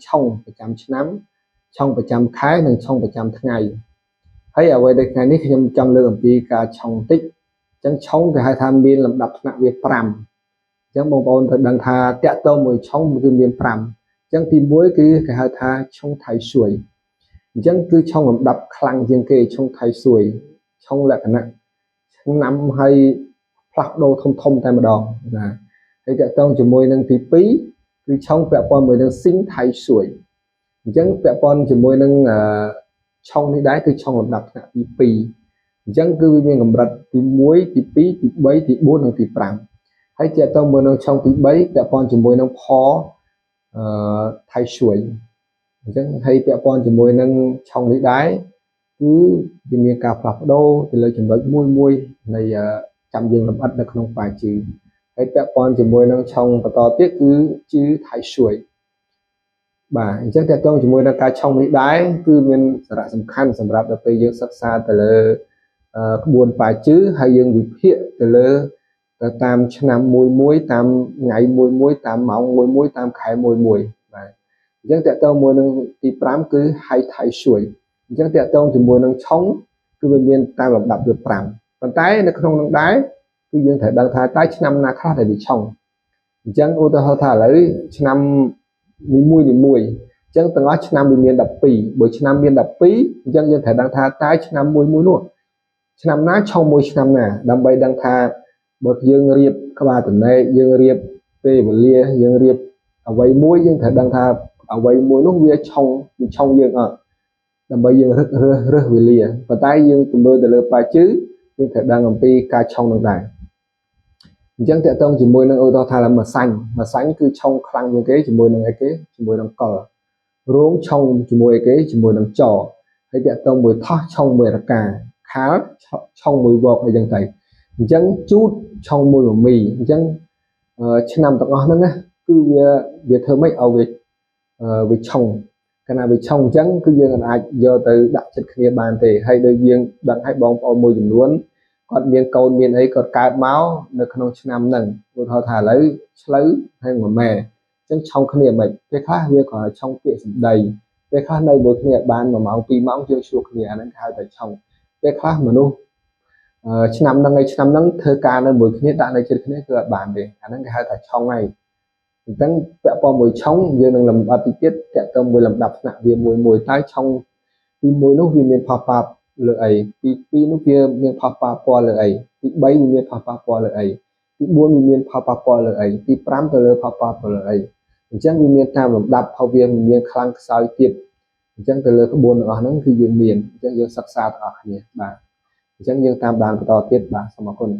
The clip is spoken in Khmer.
ឆុងប្រចាំឆ្នាំឆុងប្រចាំខែនិងឆុងប្រចាំថ្ងៃហើយអ្វីដែលថ្ងៃនេះខ្ញុំចង់លើកអំពីការឆុងតិចអញ្ចឹងឆុងគេហៅថាមានលំដាប់ថ្នាក់វា5អញ្ចឹងបងប្អូនត្រូវដឹងថាតាក់ទងមួយឆុងគឺមាន5អញ្ចឹងទី1គឺគេហៅថាឆុងថៃសួយអញ្ចឹងគឺឆុងលំដាប់ខ្លាំងជាងគេឆុងថៃសួយឆុងលក្ខណៈឆ្នាំហើយផ្លាស់ប្ដូរធំធំតែម្ដងណាហើយតាក់ទងជាមួយនឹងទី2គឺឆុងពាក់ព័ន្ធមួយនឹងស៊ីងថៃសួយអញ្ចឹងពាក់ព័ន្ធជាមួយនឹងឆុងនេះដែរគឺឆុងលំដាប់ថ្នាក់ទី2អញ្ចឹងគឺវាមានកម្រិតទី1ទី2ទី3ទី4និងទី5ហើយទាក់ទងមួយនឹងឆុងទី3ពាក់ព័ន្ធជាមួយនឹងផអឺថៃសួយអញ្ចឹងហើយពាក់ព័ន្ធជាមួយនឹងឆុងនេះដែរគឺវាមានការផ្លាស់ប្ដូរទៅលើចំណុចមួយមួយនៃចាំយើងលម្អិតនៅក្នុងបាជឺហើយពាក់ព័ន្ធជាមួយនឹងឆុងបន្តទៀតគឺជឺថៃសួយបាទអញ្ចឹងតកតងជាមួយនឹងការឆុងនេះដែរគឺមានសារៈសំខាន់សម្រាប់ដល់ពេលយើងសិក្សាទៅលើក្បួនបាជឺហើយយើងវិភាគទៅលើទៅតាមឆ្នាំមួយមួយតាមថ្ងៃមួយមួយតាមម៉ោងមួយមួយតាមខែមួយមួយបាទអញ្ចឹងតកតងមួយនឹងទី5គឺហៃថៃសួយអញ្ចឹងតកតងជាមួយនឹងឆុងគឺវាមានតាមលំដាប់វា5ប៉ុន្តែនៅក្នុងនឹងដែរគឺយើងត្រូវដឹងថាតើឆ្នាំណាខ្លះដែលវាឆុងអញ្ចឹងឧទាហរណ៍ថាឥឡូវឆ្នាំនីមួយនីមួយអញ្ចឹងទាំងអស់ឆ្នាំវាមាន12បើឆ្នាំមាន12អញ្ចឹងយើងត្រូវដឹងថាតើឆ្នាំមួយមួយនោះឆ្នាំណាឆុងមួយឆ្នាំណាដើម្បីដឹងថាបើយើងរៀបក្បាលតនេកយើងរៀបពេលវេលាយើងរៀបអ្វីមួយយើងត្រូវដឹងថាអ្វីមួយនោះវាឆុងវាឆុងយើងអត់ដើម្បីយើងរឹករើសរើសវេលាប៉ុន្តែយើងទៅមើលទៅលើបាជឺយើងត្រូវដឹងអំពីការឆុងនឹងដែរអញ្ចឹងតកតងជាមួយនឹងឧទាហរណ៍ថាម្សាញ់ម្សាញ់គឺឆុងខ្លាំងជាងគេជាមួយនឹងអីគេជាមួយនឹងកលរោងឆុងជាមួយអីគេជាមួយនឹងចហើយតកតងមួយថោះឆុងមួយរកាខាលឆុងមួយវកអីចឹងទៅអញ្ចឹងជូតឆុងមួយមមីអញ្ចឹងឆ្នាំទាំងអស់ហ្នឹងណាគឺវាវាធ្វើម៉េចឲ្យវាវាឆុងកាលណាវាឆុងអញ្ចឹងគឺយើងអាចយកទៅដាក់ចិត្តគ្នាបានទេហើយដូចយើងដឹងឲ្យបងប្អូនមួយចំនួនគាត់មានកូនមានអីគាត់កើតមកនៅក្នុងឆ្នាំហ្នឹងឧទាហរណ៍ថាឥឡូវឆ្លូវហើយមួយម៉ែអញ្ចឹងឆុងគ្នាមិនពេលខ្លះវាក៏ឆុងពាក្យសម្ដីពេលខ្លះនៅមួយគ្នាបាន1ម៉ោង2ម៉ោងយើងជួបគ្នាអាហ្នឹងគេហៅថាឆុងពេលខ្លះមនុស្សឆ្នាំហ្នឹងហើយឆ្នាំហ្នឹងធ្វើការនៅមួយគ្នាដាក់នៅជិតគ្នាគឺអត់បានទេអាហ្នឹងគេហៅថាឆុងហើយអញ្ចឹងពាក់ព័ន្ធមួយឆុងយើងនឹងលំអិតតិចទៀតតាក់ទងមួយលំដាប់ថ្នាក់វាមួយមួយតើឆុងទី1នោះវាមានផលប៉ះលើអីទី2នោះវាមានផលប៉ះពាល់លើអីទី3វាមានផលប៉ះពាល់លើអីទី4វាមានផលប៉ះពាល់លើអីទី5ទៅលើផលប៉ះពាល់លើអីអញ្ចឹងវាមានតាមលំដាប់ផលវាមានខ្លាំងខ្សោយទៀតអញ្ចឹងទៅលើក្បួនទាំងអស់ហ្នឹងគឺយើងមានអញ្ចឹងយើងសិក្សាទាំងអស់គ្នាបាទអញ្ចឹងយើងតាមដានបន្តទៀតបាទសូមអរគុណ។